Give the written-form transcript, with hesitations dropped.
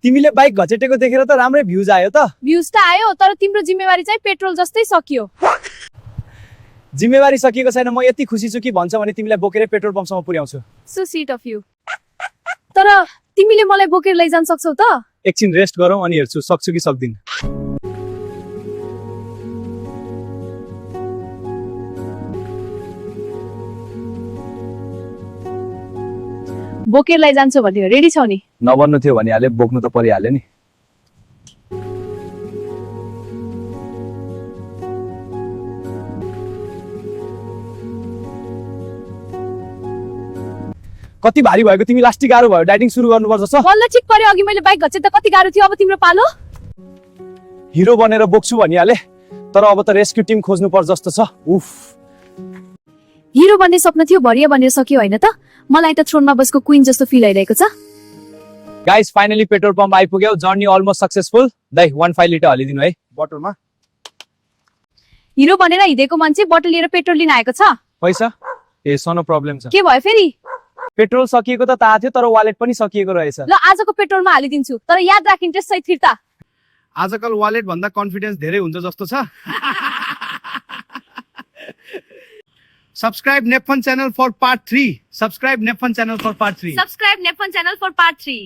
तिमीले बाइक घचेटेको देखेर त राम्रै भ्यूज आयो त। भ्यूज त आयो तर तिम्रो जिम्मेवारी चाहिँ पेट्रोल जस्तै सकियो। जिम्मेवारी सकिएको छैन, म यति खुसी छु कि भन्छ भने तिमीलाई बोकेर पेट्रोल पम्पसम्म पुर्याउँछु। So sweet of you. तर तिमीले मलाई बोकेर लैजान सक्छौ त? एकछिन रेस्ट गरौँ अनि हेर्छु सक्छु कि सक्दिन। बोकेर लैजान्छु भन्यो, रेडी छौ नि? नभन्नु थियो भनिहाले, बोक्नु त परिहाल्यो नि। कति भारी भएको तिमी, लास्टिक गाह्रो भयो, डाइटिङ सुरु गर्नुपर्छ छ। बल्ल ठिक पर्यो, अघि मैले बाइक घचेट्दा कति गाह्रो थियो, अब तिम्रो पालो। हिरो बनेर बोक्छु भनिहाले, तर अब त रेस्क्यु टिम खोज्नु पर्छ जस्तो छ। उफ, हिरो बन्ने सपना थियो, भरिया बनेर सक्यो होइन त? मलाई त थ्रोनमा बसको क्वीन जस्तो फिल आइरहेको छ। गाइस फाइनली पेट्रोल पम्प आइपुग्यो, जर्नी अलमोस्ट सक्सेसफुल। दाइ 1.5 लिटर हालिदिनु है बोतलमा। हिरो बनेर हिँडेको मान्छे बोतल लिएर पेट्रोल लिन आएको छ। पैसा ए सानो प्रब्लम छ। के भयो फेरि? पेट्रोल सकिएको त थाहा थियो, तर वालेट पनि सकिएको रहेछ। ल आजको पेट्रोलमा हालिदिन्छु, तर याद राख इन्ट्रेस्ट सहित फिर्ता। आजकल वालेट भन्दा कन्फिडेन्स धेरै हुन्छ जस्तो छ। Subscribe Nepfun channel for part 3. Subscribe Nepfun channel for part 3. Subscribe Nepfun channel for part 3.